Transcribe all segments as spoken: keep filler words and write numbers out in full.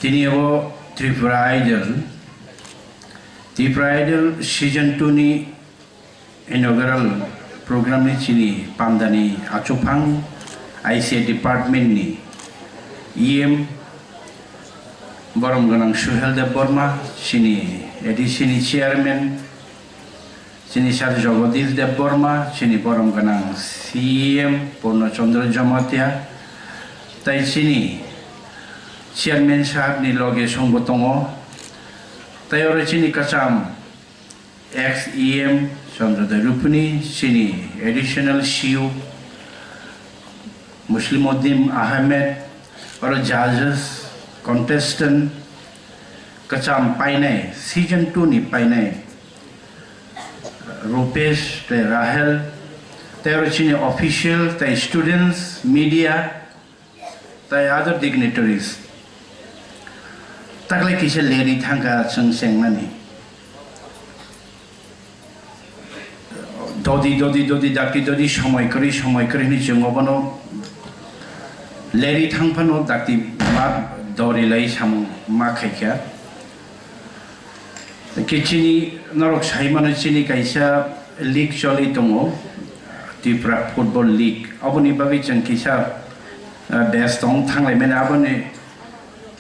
Tini abo Tripura Idol, Tripura Idol Season two ni inaugural program ni chini pandani achuphang I C A department ni E M borom gwnang Suhel Debbarma, chini A D C ni chairman, chini Sir Jagadish Debbarma, chini borom gwnang C E M Purno Chandra Jamatia, tai chini chairman sahab ni loge songbo tongo, tai oro chini kwcham ex E M Chandra Dai Rupini, chini additional C E O Muslimuddin Ahmed, oro judges, contestant, kwcham painai, season two ni painai, Rupesh tei Rahel, tei oro chini official, tei students, media, tei other dignitaries. Taklai kisa leri thangkha chwng chengnani. Dodi, dodi, dodi, dakti, dodi, somoi kwrwi, somoi kwrwi hinwi chwng obono leri thang phano dakti ma dori lai samung ma khaikha. Khe chini norok sai mano chini kaisa league choli tongo, Tripura Football League. Aboni bagwi chwng kisa, ah, best tong thanglai mani aboni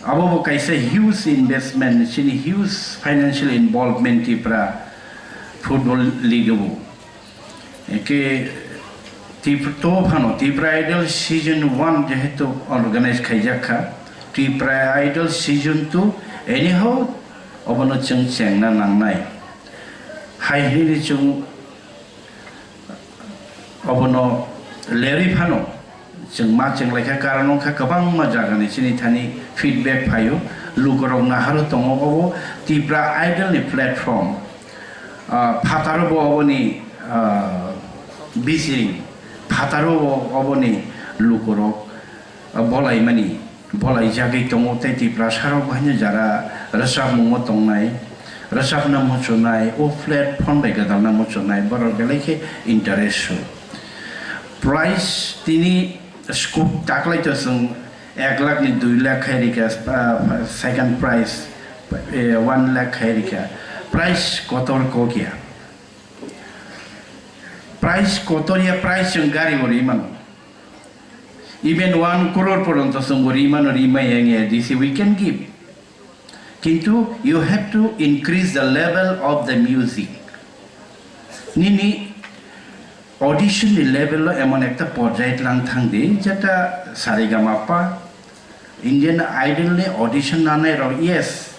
Abo bo kaisa huge investment, chini huge financial involvement Tripura Football League o. Eke Trip-, to phano Tripura Idol Season one jehetu organize khaijak kha, Tripura Idol Season two anyhow obono chwng chengna nangnai. Hai hinwi chwng Obono lerwi phano chwng ma chwng laikha, karon wngkha kwbangma jagani chini thani feedback phaio, lukorok naharwi tongo. Obo Tipra Idol ni platform, ah, phataro bo oboni, ah, bising, phataro bo oboni lukorok, ah, bolaimani. Bolaijagwi tongo tei Tiprasarok haino jara rwchapmungo tongnai, rwchapna muchunai, o platform bai gwdalna muchunai, borok belai khe interest su. Price tini scope taklai to chwng ek lakh ni dui lakh khai rikha, ah, second prize, eh, one lakh khai rikha. Price kotor kok ya. Price kotor ya, price chwng gari o ri mano. Even one crore poronto chwng bo ri mano, ri maya wngya, this we can give. Kintu you have to increase the level of the music. Nini audition ni level lo emon ekta porjai tlang thang di, jeta saregamapa, Indian Idol ni audition nanai rok, yes,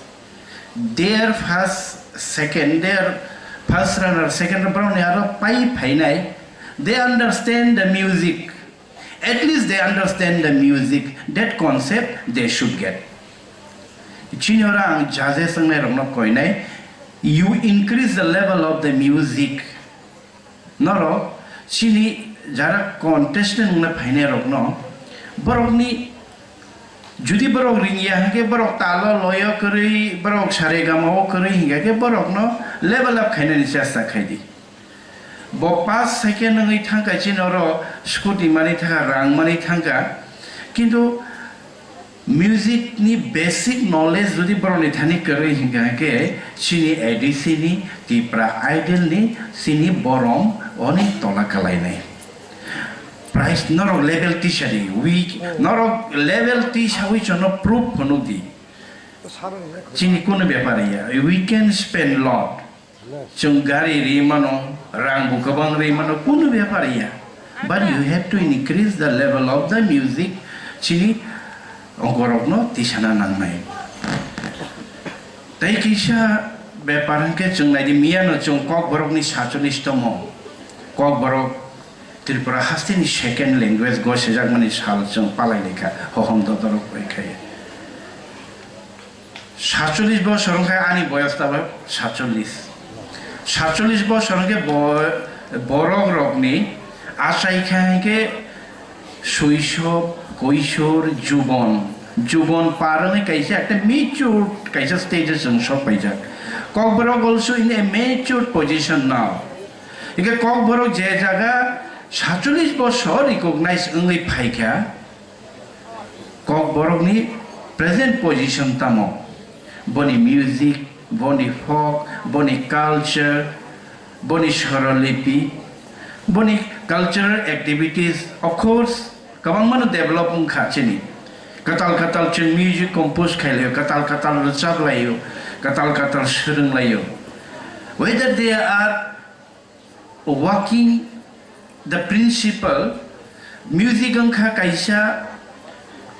their first, second, their first runner, second runner, borok ni aro pai phainai, they understand the music. At least they understand the music, that concept they should get. Chini oro ang judges wngnai rokno koinai, you increase the level of the music. Norok chini jara contestant wngna phainai rokno, borokni judi borok ringya hwnkhe borok talo loyo kwrwi, borok saregama o kwrwi hwnkhe borokno level up khainani chesta khaidi. Bo pass second wngwi thangkha chini oro scooty mani thangkha, rang mani thangkha. Kintu music ni basic knowledge jodi borokni thani kwrwi hinkha hwnkhe chini A D C ni Tipra Idol ni chini borom oni tola kalainai. Price norok level tisa di, weak, norok level tisawi chono proof phunuk di. Chini kunu bepar ya, we can spend lot. Chwng gari ri mano, rang bo kwbang ri mano, kunu bepar ya. But you have to increase the level of the music, chini ongkorokno tisana nangnai. Tei kisa bepar hwnkhe chwng naidi, miyano chwng Kokborokni sacholis tomo. Kokborok Tripura hasteni second language go sejakmani sal chwng palai laikha, hohom dodorok bai khai. Satchollis bosor wngkha ani boyos tabuk satchollis. Satchollis bosor wngkhe bo-, borok rokni achai kha hwnkhe soisob, koisor, jubon. Jubon par wngwi kaisa ekta mature kaisa stage o chwng sok paijak. Kokborok also in a mature position now. Hwnkhe Kokborok je jaga satchollis bosor recognize wngwi phaikha, Kokborokni Present position tamo? Boni music, boni folk, boni culture, boni swarolipi, boni cultural activities, of course, kwbangmano develop wngkha chini. Kwtal kwtal chwng music compose khailaiyo, kwtal kwtal rwchablaio, kwtal kwtal swrwnglaio. Whether they are working the principle, music wngkha kaisa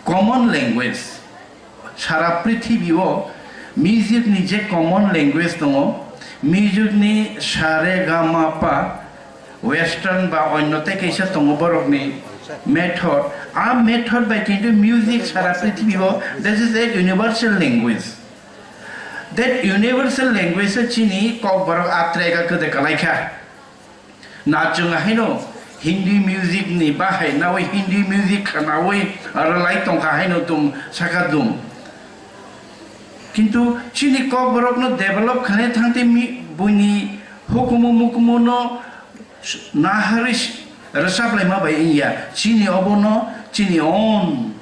common language. Sara prithibio music ni je common language tongo, music ni sa re ga ma pa, western ba onno tei kaisa tongo borokni method. A method bai kintu music sara prithibio, this is a universal language. That universal language o chini Kokborok atrega kwdwi kalaikha. Na chwng haino Hindi music ni bahai nawi Hindi music khanawi rwlai tongkha haino dum saka dum. Kintu chini Kokborokno develop khlai thangte mi-, buini hukumu mukumu no naharwi rwchap laima bai wngya. Chini obono chini own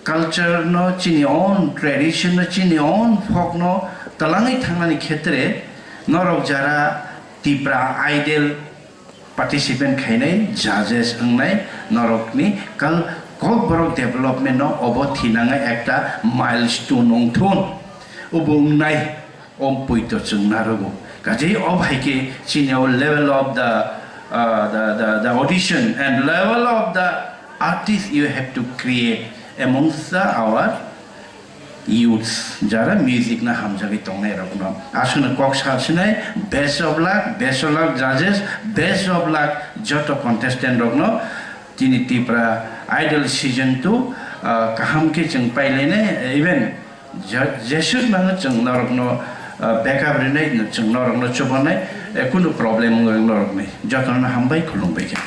culture no, chini own tradition no, chini own folk no twlangwi thangnani khetre norok jara Tipra Idol participant khainai, judges wngnai, norokni kal-, Kokborok development no obo thinangwi ekta milestone wngthun. Obo wngnai. Om poito chwng narogo. Kaje o hai khe chini o level of the, uh, the, the, the audition and level of the artist you have to create amongst the, our youths, jara music na hamjagwi tongnai rokno. Aswkno kok sa sinai, best of luck, best of luck judges, best of luck joto contestant rokno. Tini Tipra Idol season two, uh, kaham khe chwng pailainai, even Je-, jeswk nangno chwng norokno, ah, backup rinai, chwng norokno chubanai, eh, kunu problem wngwi norokni. Jotono hambai, khulumbai khe.